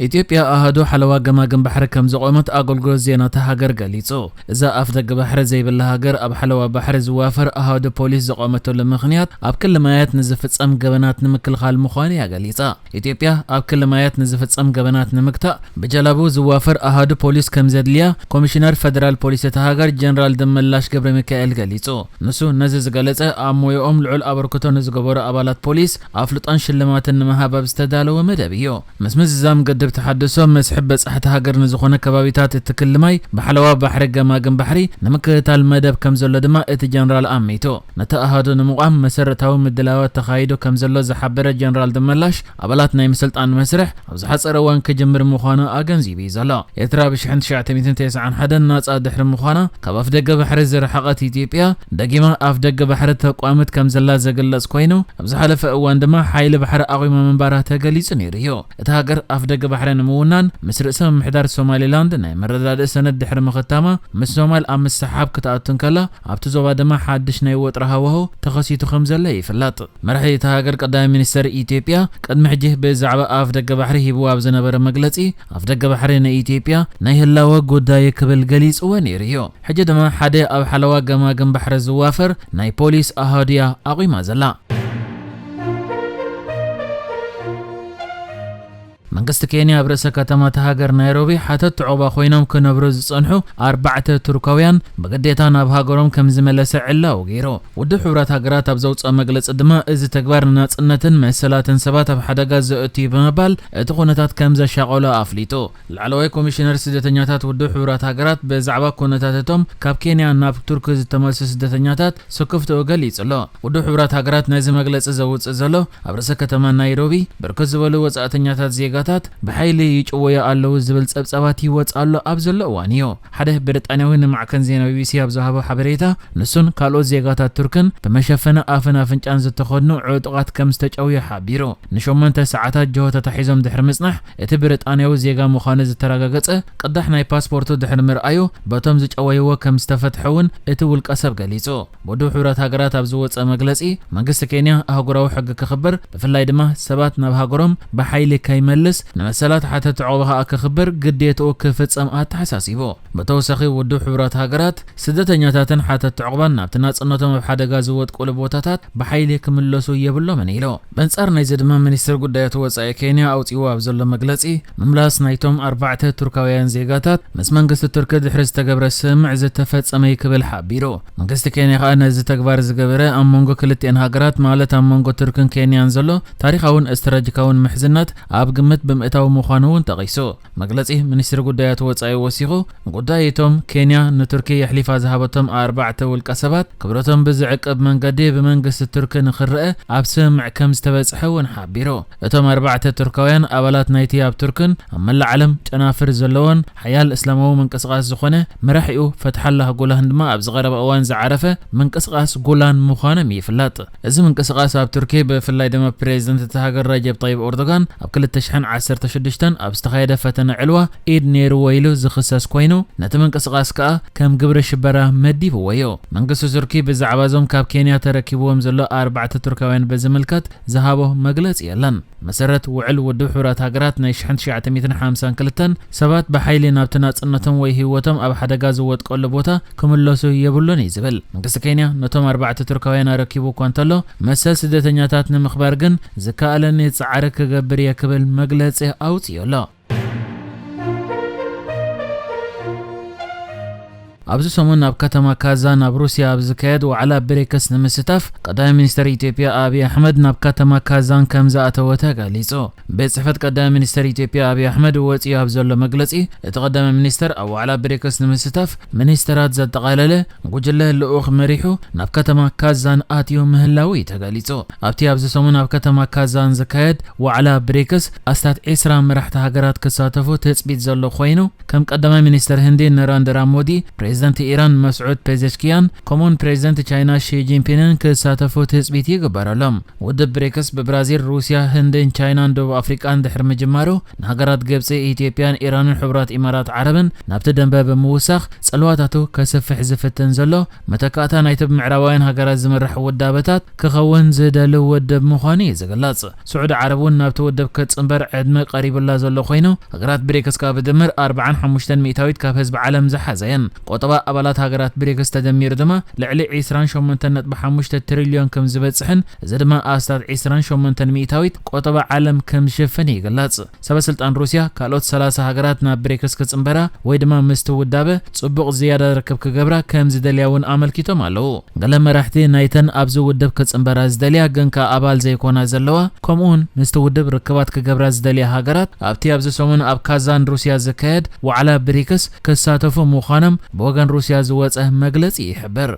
ኢትዮጵያ ኣሃዱ ሓለዋ ገማግም ባሕሪ ከም ዘቖመት ኣገልግሎት ዜና እታ ሃገር ገሊጹ። እዛ ኣፍ ደገ ባሕሪ ዘይብላ ሃገር ኣብ ሓለዋ ባሕሪ ዝዋፈር ኣሃዱ ፖሊስ ዘቖመተሉ ምኽንያት ኣብ ክሊ ማያት ንዝፍጸም ገበናት ንምክልኻል ምዃኑ እያ ገሊጻ። ኢትዮጵያ ኣብ ክሊ ማያት ንዝፍጸም ገበናት ንምግታእ ብጀላቡ ዝዋፈር ኣሃዱ ፖሊስ ከም ዘድልያ ኮሚሽነር ፈደራል ፖሊስ እታ ሃገር ጀነራል ደመላሽ ገብረ ሚካኤል ገሊጹ። ንሱ ነዚ ዝገለጸ ኣብ ሞያኦም ልዑል ኣበርክቶ ንዝገበሩ ኣባላት ፖሊስ ኣፍልጦን ሽልማትን ንምሃብ ኣብ ዝተዳለወ መደብ እዩ። ምስ ምዝዛም ገድብ ተሓድሶ መስሕብ በጻሕቲ ሃገር ንዝኾነ ከባቢታት እቲ ክሊ ማይ ብሓለዋ ባሕሪ ገማግም ባሕሪ ንምክትታል መደብ ከም ዘሎ ድማ እቲ ጀነራል ኣሚቱ። ነቲ ኣሃዱ ንምቋም መሰረታዊ ምድላዋት ተኻይዱ ከም ዘሎ ዝሓበረ ጀነራል ደመላሽ፣ ኣባላት ናይ ምስልጣን መስርሕ ኣብ ዝሓጸረ እዋን ክጅምር ምዃኑ ኣገንዚቡ እዩ ዘሎ። ኤርትራ ብ ሽሕን ትሽዓተ ሚእትን ተስዓን ሓደን ናጻ ድሕሪ ምዃና ካብ ኣፍ ደገ ባሕሪ ዝረሓቐት ኢትዮጵያ፣ ደጊማ ኣፍ ደገ ባሕሪ ተቋምት ከም ዘላ ዝግለጽ ኮይኑ፣ ኣብ ዝሓለፈ እዋን ድማ ሓይሊ ባሕሪ ኣቑማ ምንባራ ተገሊጹ ነይሩ እዩ። እታ ሃገር ኣፍ ደገ ባሕሪ ንምውናን ምስ ርእሰ ምምሕዳር ሶማሊላንድ ናይ መረዳድኢ ሰነድ ድሕሪ ምኽታማ፣ ምስ ሶማል ኣብ ምስሕሓብ ክትኣቱ እንከላ፣ ኣብቲ ዞባ ድማ ሓድሽ ናይ ወጥሪ ሃዋህው ተኸሲቱ ከም ዘሎ ይፍለጥ። መራሒ እታ ሃገር ቀዳማይ ሚኒስተር ኢትዮጵያ ቅድሚ ሕጂ ብዛዕባ ኣፍ ደገ ባሕሪ ሂብዎ ኣብ ዝነበረ መግለጺ፣ ኣፍ ደገ ባሕሪ ንኢትዮጵያ ናይ ህላወ ጉዳይ ክብል ገሊጽዎ ነይሩ እዩ። ሕጂ ድማ ሓደ ኣብ ሓለዋ ገማግም ባሕሪ ዝዋፈር ናይ ፖሊስ ኣሃዱ እያ ኣቑማ ዘላ። መንግስቲ ኬንያ ኣብ ርእሰ ከተማ እታ ሃገር ናይሮቢ ሓተት ዑቕባ ኮይኖም ክነብሩ ዝጸንሑ ኣርባዕተ ቱርካውያን ብግዴታ ናብ ሃገሮም ከም ዝመለሰ ዕላዊ ገይሩ። ውድብ ሕቡራት ሃገራት ኣብ ዘውጽኦ መግለጺ ድማ፣ እዚ ተግባር ንናጽነትን መሰላትን ሰባት ኣብ ሓደጋ ዘእቱ እዩ ብምባል፣ እቲ ኩነታት ከም ዘሻቐሎ ኣፍሊጡ። ላዕለዋይ ኮሚሽነር ስደተኛታት ውድብ ሕቡራት ሃገራት ብዛዕባ ኩነታት እቶም ካብ ኬንያ ናብ ቱርኪ ዝተመልሱ ስደተኛታት ስክፍትኡ ገሊጹ ኣሎ። ውድብ ሕቡራት ሃገራት ነዚ መግለጺ ዘውጽእ ዘሎ፣ ኣብ ርእሰ ከተማ ናይሮቢ ብርክት ዝበሉ ወጻእተኛታት ዜጋታት ብሓይሊ ይጭወዩ ኣለዉ ዝብል ጸብጻባት ይወጽእ ኣሎ ኣብ ዘሎ እዋን እዩ። ሓደ ብሪጣንያዊ ንማዕከን ዜና ቢቢሲ ኣብ ዝሃቦ ሓበሬታ፣ ንሱን ካልኦት ዜጋታት ቱርክን ብመሸፈኒ ኣፍን ኣፍንጫን ዝተኸድኑ ዕጡቓት ከም ዝተጨውዩ ሓቢሩ። ንሸሞንተ ሰዓታት ጅሆ ተታሒዞም ድሕሪ ምጽናሕ፣ እቲ ብሪጣንያዊ ዜጋ ምዃኑ ዝተረጋገጸ ቅዳሕ ናይ ፓስፖርቱ ድሕሪ ምርኣዩ፣ በቶም ዝጨወይዎ ከም ዝተፈትሐ እውን እቲ ውልቀ ሰብ ገሊጹ። ውድብ ሕቡራት ሃገራት ኣብ ዝወጸ መግለጺ፣ መንግስቲ ኬንያ ኣህጉራዊ ሕጊ ከኽብር፣ ብፍላይ ድማ ሰባት ናብ ሃገሮም ብሓይሊ ከይመልስ፣ ንመሰላት ሓተት ዑቕባ ከኣ ከኽብር ግዴትኡ ክፍጸም ኣተሓሳሲቡ። ብተወሳኺ ውድብ ሕቡራት ሃገራት፣ ስደተኛታትን ሓተት ዑቕባን ናብቲ ናጽነቶም ኣብ ሓደጋ ዝወድቁሉ ቦታታት ብሓይሊ ክምለሱ የብሎምን ኢሉ። በንጻር ናይዚ ድማ ሚኒስትር ጉዳያት ወጻኢ ኬንያ ኣውጺእዎ ኣብ ዘሎ መግለጺ፣ ምምላስ ናይቶም ኣርባዕተ ቱርካውያን ዜጋታት ምስ መንግስቲ ቱርኪ ድሕሪ ዝተገብረ ስምምዕ ዝተፈጸመ እዩ ክብል ሓቢሩ። መንግስቲ ኬንያ ከኣ ነዚ ተግባር ዝገበረ ኣብ መንጎ ክልቲኤን ሃገራት ማለት ኣብ መንጎ ቱርክን ኬንያን ዘሎ ታሪኻውን ስትራቴጂካውን ምሕዝነት ኣብ ግምት ብምእታው ምዃኑ እውን ጠቒሱ። መግለጺ ሚኒስትሪ ጉዳያት ወጻኢ ወሲኹ፣ ጉዳይ እቶም ኬንያ ንቱርኪ የሕሊፋ ዝሃበቶም ኣርባዕተ ውልቀ ሰባት ክብረቶም ብዝዕቅብ መንገዲ ብመንግስቲ ቱርኪ ንኽረአ ኣብ ስምምዕ ከም ዝተበጽሐ እውን ሓቢሩ። እቶም ኣርባዕተ ቱርካውያን ኣባላት ናይቲ ኣብ ቱርክን ኣብ መላእ ዓለም ጨናፍር ዘለዎን ሓያል እስላማዊ ምንቅስቓስ ዝኾነ መራሒኡ ፈትሓላህ ጉላህን ድማ ኣብዚ ቀረባ እዋን ዝዓረፈ ምንቅስቓስ ጉላን ምዃኖም ይፍለጥ። እዚ ምንቅስቓስ ኣብ ቱርኪ ብፍላይ ድማ ፕሬዚደንት እቲ ሃገር ረጀብ ጠይብ ኤርዶጋን ኣብ ክልተ ሽሕን ዓሰርተ ሽዱሽተን ኣብ ዝተኻየደ ፈተነ ዕልዋ ኢድ ነይርዎ ኢሉ ዝኽሰስ ኮይኑ፣ ነቲ ምንቅስቓስ ከኣ ከም ግብረ ሽበራ መዲብዎ እዩ። መንግስቲ ቱርኪ ብዛዕባ እዞም ካብ ኬንያ ተረኪብዎም ዘሎ ኣርባዕተ ቱርካውያን ብዝምልከት ዝሃቦ መግለጺ የለን። መሰረት ውዕል ውድብ ሕቡራት ሃገራት ናይ ሽሕን ትሽዓተ ሚእትን ሓምሳን ክልተን ሰባት ብሓይሊ ናብቲ ናጽነቶም ወይ ህይወቶም ኣብ ሓደጋ ዝወድቀሉ ቦታ ክምለሱ የብሉን እዩ ዝብል። መንግስቲ ኬንያ ነቶም ኣርባዕተ ቱርካውያን ኣረኪቡ እኳ እንተሎ፣ መሰል ስደተኛታት ንምኽባር ግን ዝከኣለኒ ጻዕሪ ክገብር እየ ክብል መግለጺ ኣውጺኡ ኣሎ። ኣብዚ ሰሙን ኣብ ከተማ ካዛን ኣብ ሩስያ ኣብ ዝካየድ ዋዕላ ብሪክስ ንምስታፍ ቀዳማይ ሚኒስትር ኢትዮጵያ ኣብይ ኣሕመድ ናብ ከተማ ካዛን ከም ዝኣተወ ተገሊጹ። ቤት ጽሕፈት ቀዳማይ ሚኒስትር ኢትዮጵያ ኣብይ ኣሕመድ ወጺኡ ኣብ ዘሎ መግለጺ፣ እቲ ቀዳማይ ሚኒስትር ኣብ ዋዕላ ብሪክስ ንምስታፍ ሚኒስትራት ዘጠቓለለ ጉጅለ ልኡኽ መሪሑ ናብ ከተማ ካዛን ኣትዩ ምህላዉ እዩ ተገሊጹ። ኣብቲ ኣብዚ ሰሙን ኣብ ከተማ ካዛን ዝካየድ ዋዕላ ብሪክስ ኣስታት ዒስራ መራሕቲ ሃገራት ክሳተፉ ትጽቢት ዘሎ ኮይኑ፣ ከም ቀዳማይ ሚኒስትር ህንዲ ናራንድራ ሞዲ፣ ፕሬዚደንት ኢራን መስዑድ ፔዜሽኪያን ከምኡውን ፕሬዚደንት ቻይና ሺ ጂንፒንግን ክሳተፉ ትጽቢት ይግበረሎም። ውድብ ብሪክስ ብብራዚል፣ ሩስያ፣ ህንድን ቻይናን ደቡብ ኣፍሪቃን ድሕሪ ምጅማሩ፣ ንሃገራት ግብጺ፣ ኢትዮጵያን ኢራንን ሕቡራት ኢማራት ዓረብን ናብቲ ደንበ ብምውሳኽ፣ ጽልዋታቱ ከስፍሕ ዝፍትን ዘሎ፣ መተካእታ ናይቲ ብምዕራባውያን ሃገራት ዝምራሕ ውዳበታት ክኸውን ዝደሊ ውድብ ምዃኑ እዩ ዝግለጽ። ስዑዲ ዓረብ እውን ናብቲ ውድብ ክትጽንበር ዕድመ ቀሪቡላ ዘሎ ኮይኑ፣ ሃገራት ብሪክስ ካብ ድምር ኣርባዓን ሓሙሽተን ሚእታዊት ካብ ህዝቢ ዓለም ዝሓዘ እየን። ቆጠባ ኣባላት ሃገራት ብሪክስ ተደሚሩ ድማ ልዕሊ ዕስራን ሸሞንተን ነጥቢ ሓሙሽተ ትሪልዮን ከም ዝበጽሕን፣ እዚ ድማ ኣስታት ዕስራን ሸሞንተን ሚእታዊት ቆጠባ ዓለም ከም ዝሽፍን ይግለጽ። ሰበ ስልጣን ሩስያ ካልኦት ሰላሳ ሃገራት ናብ ብሪክስ ክጽንበራ ወይ ድማ ምስቲ ውዳበ ጽቡቕ ዝያዳ ርክብ ክገብራ ከም ዝደልያ እውን ኣመልኪቶም ኣለዉ። ገለ መራሕቲ ናይተን ኣብዚ ውድብ ክጽንበራ ዝደልያ ግን ከኣ ኣባል ዘይኮና ዘለዋ፣ ከምኡውን ምስቲ ውድብ ርክባት ክገብራ ዝደልያ ሃገራት፣ ኣብቲ ኣብዚ ሰሙን ኣብ ካዛን ሩስያ ዝካየድ ዋዕላ ብሪክስ ክሳተፉ ምዃኖም ብወገን ሩስያ ዝወጸ መግለጺ ይሕብር።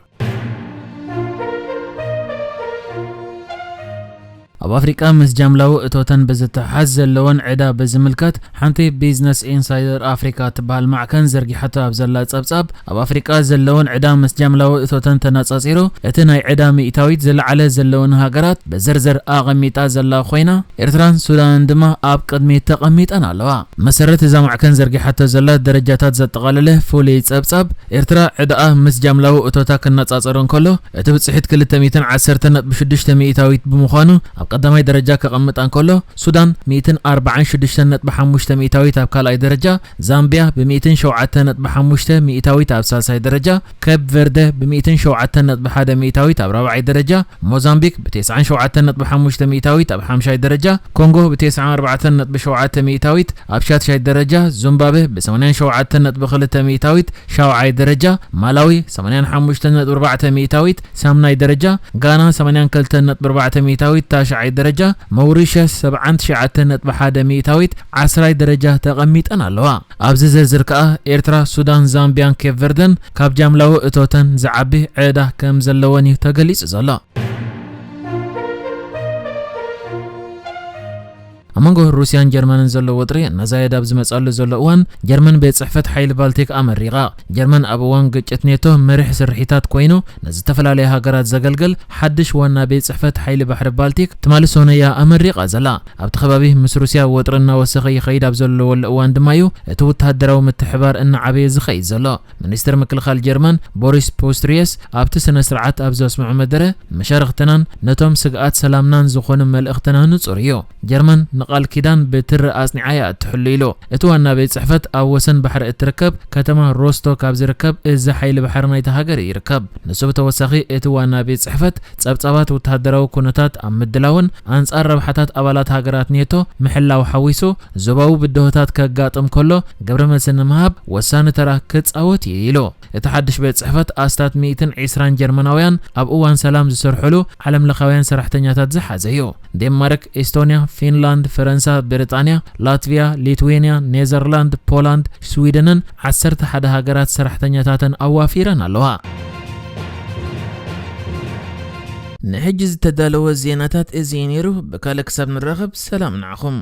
ኣብ ኣፍሪቃ ምስ ጃምላዊ እቶተን ብዝተሓዝ ዘለወን ዕዳ ብዝምልከት፣ ሓንቲ ቢዝነስ ኢንሳይደር ኣፍሪካ ትበሃል ማዕከን ዘርጊሓቶ ኣብ ዘላ ጸብጻብ፣ ኣብ ኣፍሪቃ ዘለወን ዕዳ ምስ ጃምላዊ እቶተን ተነጻጺሩ፣ እቲ ናይ ዕዳ ሚእታዊት ዝለዓለ ዘለወን ሃገራት ብዝርዝር ኣቐሚጣ ዘላ ኮይና፣ ኤርትራን ሱዳንን ድማ ኣብ ቅድሚት ተቐሚጠን ኣለዋ። መሰረት እዛ ማዕከን ዘርጊሓቶ ዘላ ደረጃታት ዘጠቓለለ ፍሉይ ጸብጻብ፣ ኤርትራ ዕዳኣ ምስ ጃምላዊ እቶታ ክነጻጸር እንከሎ፣ እቲ ብጽሒት ክልተ ሚእትን ዓሰርተ ነጥቢ ሽዱሽተ ሚእታዊት ብምዃኑ ኣብ ቀዳማይ ደረጃ ከቐምጣ እንከሎ፣ ሱዳን ሚእትን ኣርባዓን ሽዱሽተን ነጥቢ ሓሙሽተ ሚእታዊት ኣብ ካልኣይ ደረጃ፣ ዛምቢያ ብሚእትን ሸውዓተን ነጥቢ ሓሙሽተ ሚእታዊት ኣብ ሳልሳይ ደረጃ፣ ኬፕ ቨርደ ብሚእትን ሸውዓተን ነጥቢ ሓደ ሚእታዊት ኣብ ራብዓይ ደረጃ፣ ሞዛምቢክ ብተስዓን ሸውዓተን ነጥቢ ሓሙሽተ ሚእታዊት ኣብ ሓምሻይ ደረጃ፣ ኮንጎ ብተስዓን ኣርባዕተን ነጥቢ ሸውዓተ ሚእታዊት ኣብ ሻድሻይ ደረጃ፣ ዙምባብዌ ብሰማንያን ሸውዓተን ነጥቢ ክልተ ሚእታዊት ሻውዓይ ደረጃ፣ ማላዊ ሰማንያን ሓሙሽተን ነጥቢ ኣርባዕተ ሚእታዊት ሳምናይ ደረጃ፣ ጋና ሰማንያን ክልተን ነጥቢ ኣርባዕተ ሚእታዊት ታሽዓይ ደረጃ፣ መውሪሸስ ሰብዓን ትሽዓተን ነጥቢ ሓደ ሚእታዊት ዓስራይ ደረጃ ተቐሚጠን ኣለዋ። ኣብዚ ዝርዝር ከኣ ኤርትራ፣ ሱዳን፣ ዛምቢያን ኬፕ ቨርደን ካብ ጃምላዊ እቶተን ዝዓቢ ዕዳ ከም ዘለወን እዩ ተገሊጹ ዘሎ። ኣብ መንጎ ሩስያን ጀርመንን ዘሎ ወጥሪ እናዛየደ ኣብ ዝመጽኣሉ ዘሎ እዋን፣ ጀርመን ቤት ጽሕፈት ሓይሊ ባልቲክ ኣመሪቓ። ጀርመን ኣብ እዋን ግጭት ኔቶ መሪሕ ስርሒታት ኮይኑ ንዝተፈላለያ ሃገራት ዘገልግል ሓድሽ ዋና ቤት ጽሕፈት ሓይሊ ባሕሪ ባልቲክ ትማሊ ሰኑይ እያ ኣመሪቓ ዘላ። ኣብቲ ከባቢ ምስ ሩስያ ወጥሪ እናወሰኸ ይኸይድ ኣብ ዘለወሉ እዋን ድማ እዩ እቲ ወተሃደራዊ ምትሕባር እናዓበየ ዝኸይድ ዘሎ። ሚኒስትር ምክልኻል ጀርመን ቦሪስ ፖስትሪየስ ኣብቲ ስነ ስርዓት ኣብ ዘስምዖ መደረ፣ መሻርኽትናን ነቶም ስግኣት ሰላምናን ዝኾኑ መልእኽትና ንጹር እዩ። ጀርመን ንቓል ኪዳን ብትሪ ኣጽኒዓ እያ እትሕሉ ኢሉ። እቲ ዋና ቤት ጽሕፈት ኣብ ወሰን ባሕሪ እትርከብ ከተማ ሮስቶክ ኣብ ዝርከብ እዚ ሓይሊ ባሕሪ ናይታ ሃገር ይርከብ። ንሱ ብተወሳኺ እቲ ዋና ቤት ጽሕፈት ጸብጻባት ወተሃደራዊ ኩነታት ኣብ ምድላውን ኣንጻር ረብሓታት ኣባላት ሃገራት ኔቶ ምሕላው ሓዊሱ ዞባዊ ብድሆታት ከጋጥም ከሎ ግብረ መልሲ ንምሃብ ወሳኒ ተራ ክጻወት እዩ ኢሉ። እቲ ሓድሽ ቤት ጽሕፈት ኣስታት ሚእትን ዕስራን ጀርመናውያን ኣብ እዋን ሰላም ዝሰርሑሉ ዓለም ለኻውያን ሰራሕተኛታት ዝሓዘ እዩ። ዴንማርክ፣ ኤስቶንያ፣ ፊንላንድ፣ ፈረንሳ፣ ብሪጣንያ፣ ላትቪያ፣ ሊትዌንያ፣ ኔዘርላንድ፣ ፖላንድ፣ ስዊደንን ዓሰርተ ሓደ ሃገራት ሰራሕተኛታተን ኣዋፊረን ኣለዋ። ንሕጂ ዝተዳለወ ዜናታት እዚ እዩ ነይሩ። ብካልእ ክሳብ ንራኸብ ሰላም ንዓኹም።